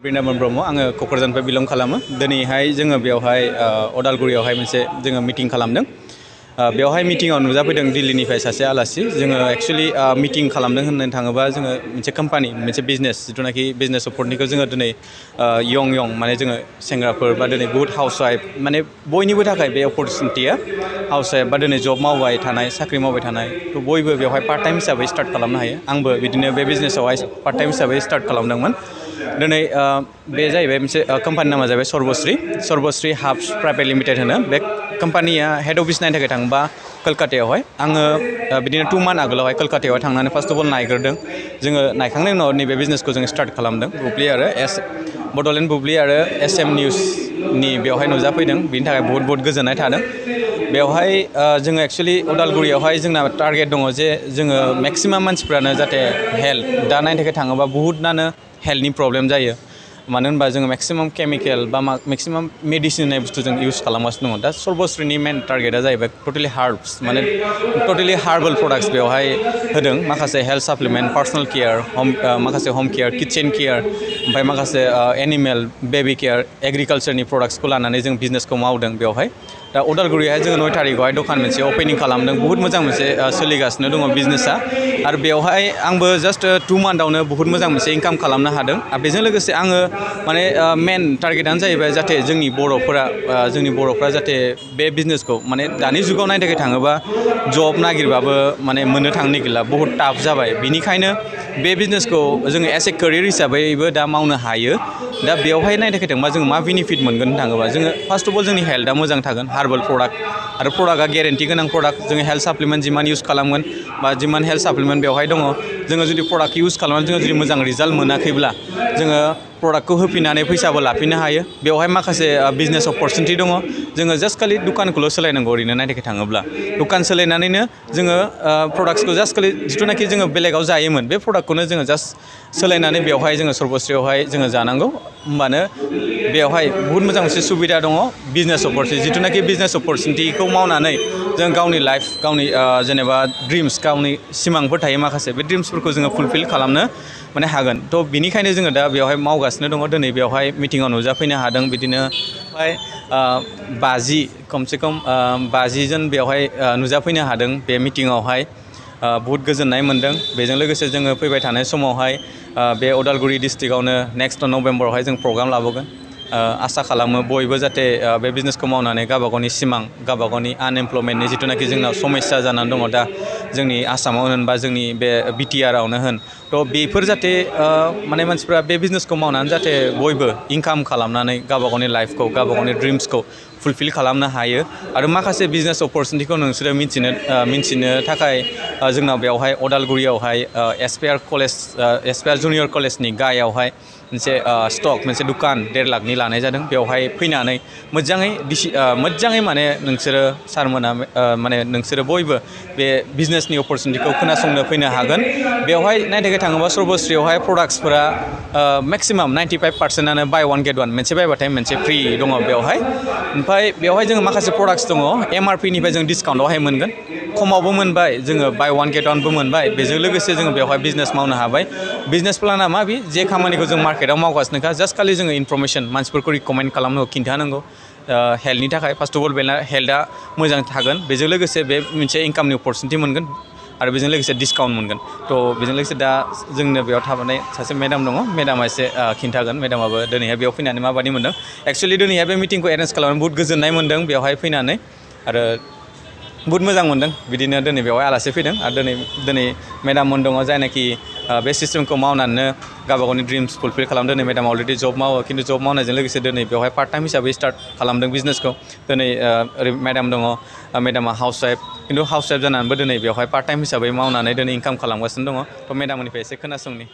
बृन्दाबन ब्रह्म आङो क'क्राझारनिफ्राय बिलं खालामो दिनैहाय जोङो बेवहाय अदालगुरियावहाय मोनसे जोङो मिटिं खालामदों बेवहाय मिटिंआव नुजाफैदों दिल्लीनिफ्राय सासे आलासि जोङो एक्चुअली मिटिं खालामदों होननो थाङोबा जोङो मोनसे कम्पानि मोनसे बिजनेस जिथुनाखि बिजनेस अपरचुनिटिखौ जोङो दिनै यं माने जोङो सेंग्राफोर बा दिनै गुड हाउसवाइफ माने बयनिबो थाखाय बे अपरचुनिटिया हाउसवाइफ बा दिनै जब मावबाय थानाय साख्रि मावबाय थानाय थ' बयबो बेवहाय पार्ट टाइम हिसाबै स्टार्ट खालामनो हायो आंबो बिदिनो बे बिजनेसावहाय पार्ट टाइम हिसाबै स्टार्ट खालामदोंमोन दिनै बे जाहैबाय मोनसे कम्पानि नामा जाहैबाय सर्वश्री हार्ब्स प्राइभेट लिमिटेड होनो बे कम्पानिया हेड अफिस नायनो थाखाय थांबा कलकातायावहाय आङो बिदिनो 2 मान्थ आगोलावहाय कलकातायाव थांनानै फार्स्ट अफ अल नायग्रोदों जोङो नायखांनायनि उनाव नैबे बिजनेसखौ जों स्टार्ट खालामदों बुब्लि आरो बड'लेण्ड बुब्लि आरो SM निउसनि बेवहाय नुजाफैदों बिनि थाखाय बहुत गोजोननाय थादों बेवहाय जोङो एक्चुअलि अदालगुरियावहाय जोंना टारगेट दङ जे जोङो मेक्सिमाम मानसिफ्रानो जाहाथे हेल्थ दा नायनो थाखाय थाङोबा बहुतनानो हेल्थनि प्रब्लेम जायो मानो होनबा जोङो मेक्सिमाम केमिकेल बा मेक्सिमाम मेडिसिन होननाय बुस्थु जों इउज खालामगासिनो दङ दा सर्वश्रीनि मेन टारगेटआ जाहैबाय टटेलि हार्ब्स माने टटेलि हार्बल प्रडाक्ट्स बेवहाय होदों माखासे हेल्थ साप्लिमेन्ट पार्सनेल केयार माखासे हम केयार किचेन केयार ओमफ्राय माखासे एनिमेल बेबि केयार एग्रिकालचारनि प्रडाक्ट्सखौ लानानै जों बिजनेसखौ मावदों बेवहाय दा अदालगुरियावहाय जोङो 9 तारिखआवहाय दखान मोनसे अपेनिं खालामदों बहुत मोजां मोनसे सोलिगासिनो दङ बिजनेसा आरो बेवहाय आंबो जास्ट 2 मान्थआवनो बहुत मोजां मोनसे इनकाम खालामनो हादों आरो बेजों लोगोसे आङो माने मेन टारगेटआनो जाहैबाय जाहाथे जोंनि बर'फ्रा जाहाथे बे बिजनेसखौ माने दानि जुगाव नायनो थाखाय थाङोबा जब नागिरबाबो माने मोननो थांनो नागिरला बहुत टाफ जाबाय बेनिखायनो बे बिजनेसखौ जोङो एज ए केरियर हिसाबैबो दा मावनो हायो दा बेवहाय नायनो थाखाय थांबा जोङो मा बेनिफिट मोनगोन होननो थाङोबा जोङो फार्स्ट अफ अल जोंनि हेल्थआ मोजां थागोन हार्बल प्रडाक्ट आरो प्रडाक्टआ गेरेन्टि गोनां प्रडाक्ट जोङो हेल्थ साप्लिमेन्ट जिमान इउज खालामगोन बा जिमान हेल्थ साप्लिमेन्ट बेवहाय दङ जोङो जुदि प्रडाक्ट इउज खालामनानै जोङो जुदि मोजां रिजाल्ट मोनाखैब्ला जोङो प्रडाक्टखौ होफिननानै फैसाबो लाफिननो हायो बेवहाय माखासे बिजनेस अपरचुनिटि दङ जोङो जास्ट खालि दुखानखौल' सोलायनांगौ ओरैनो नायनो थाखाय थाङोब्ला दुखान सोलायनानैनो जोङो प्रडाक्ट्सखौ जास्ट खालि जिथुनाखि जोङो बेलेगाव जायोमोन बे प्रडाक्टखौनो जोङो जास्ट सोलायनानै बेवहाय जोङो सर्वश्रीयावहाय जोङो जानांगौ होमबानो बेवहाय बहुत मोजां मोनसे सुबिदा दङ बिजनेस अपरचुनिटि जिथुनाखि बिजनेस अपरचुनिटिखौ मावनानै जों गावनि लाइफ गावनि जेनेबा ड्रिम्स गावनि सिमांफोर थायो माखासे बे ड्रिम्सफोरखौ जोङो फुलफिल खालामनो माने हागोन थ' बिनिखायनो जोङो दा बेवहाय मावगासिनो दङ दिनै बेवहाय मिटिङाव नुजाफैनो हादों बिदिनो खमसे खम 50 जन बेवहाय नुजाफैनो हादों बे मिटिङावहाय बहुत गोजोननाय मोनदों बेजों लोगोसे जोङो फैबाय थानाय समावहाय बे अदालगुरि डिस्ट्रिक्टआवनो नेक्स्ट नभेम्बरावहाय जों प्रग्राम लाबोगोन आसा खालामो बयबो जाहाथे बे बिजनेसखौ मावनानै गावबागावनि सिमां गावबागावनि आनएमप्लयमेन्टनि जिथुनाखि जोंनाव समस्या जानानै दङ दा जोंनि आसामाव होन बा जोंनि बे BTR आवनो होन थ' बेफोर जाहाथे माने मानसिफ्रा बे बिजनेसखौ मावनानै जाहाथे बयबो इनकाम खालामनानै गावबागावनि लाइफखौ गावबागावनि ड्रिम्सखौ फुलफिल खालामनो हायो आरो माखासे बिजनेस अपरचुनिटिखौ नोंसोरो मिन्थिनो थाखाय जोंनाव बेवहाय अदालगुरियावहाय एसपिआर जुनियर कलेजनि गायावहाय मोनसे स्टक मोनसे दुकान 1.5 लाखनि लानाय जादों बेवहाय फैनानै मोजाङै माने नोंसोरो सारमोना माने नोंसोरो बयबो बे बिजनेसनि अपरचुनिटिखौ खोनासंनो फैनो हागोन बेवहाय नायनो थाखाय थाङोबा सर्वश्रीयावहाय प्रडाक्ट्सफोरा मेक्सिमाम 95%आनो बाय 1 गेट 1 मोनसे बायबाथाय मोनसे फ्रि दङ बेवहाय ओमफ्राय बेवहाय जोङो माखासे प्रडाक्ट्स दङ MRP निफ्राय जों डिसकाउन्टआवहाय मोनगोन खमावबो मोनबाय जोङो बाय 1 गेट 1 बो मोनबाय बेजों लोगोसे जोङो बेवहाय बिजनेस मावनो हाबाय बिजनेस प्लाना मा बे जे खामानिखौ जों मार्केटाव मावगासिनोखा जास्ट खालि जोङो इनफरमेसन मानसिफोरखौ रिकमेन्ड खालामनांगौ खिन्थानांगौ हेल्थनि थाखाय फार्स्ट अफ अल बेना हेल्थआ मोजां थागोन बेजों लोगोसे बे मोनसे इनकामनि अपरचुनिटि मोनगोन आरो बेजों लोगोसे डिसकाउन्ट मोनगोन थ' बेजों लोगोसे दा जोंनो बेयाव थाबोनाय सासे मेडाम दङ मेडामा एसे खिन्थागोन मेडामाबो दिनैहाय बेयाव फैनानै माबादि मोन्दों एक्चुअलि दिनैहाय बे मिटिंखौ एरेन्ज खालामनानै बहुत गोजोननाय मोन्दों बेवहाय फैनानै आरो बहुत मोजां मोन्दों बिदिनो दिनै बेवहाय आलासि फैदों आरो दिनै मेडाममोन दङ जायनाखि बे सिस्टेमखौ मावनानैनो गावबागावनि ड्रिम्स फुलफिल खालामदों दिनै मेडामा अलरेडि जब मावो खिन्थु जब मावनायजों लोगोसे दिनै बेवहाय पार्ट टाइम हिसाबै स्टार्ट खालामदों बिजनेसखौ दिनै ओरै मेडाम दङ मेडामा हाउसवाइफ खिन्थु हाउसवाइफ जानानैबो दिनै बेवहाय पार्ट टाइम हिसाबै मावनानै दिनै इनकाम खालामगासिनो दङ थ' मेडामनिफ्राय एसे खोनासंनि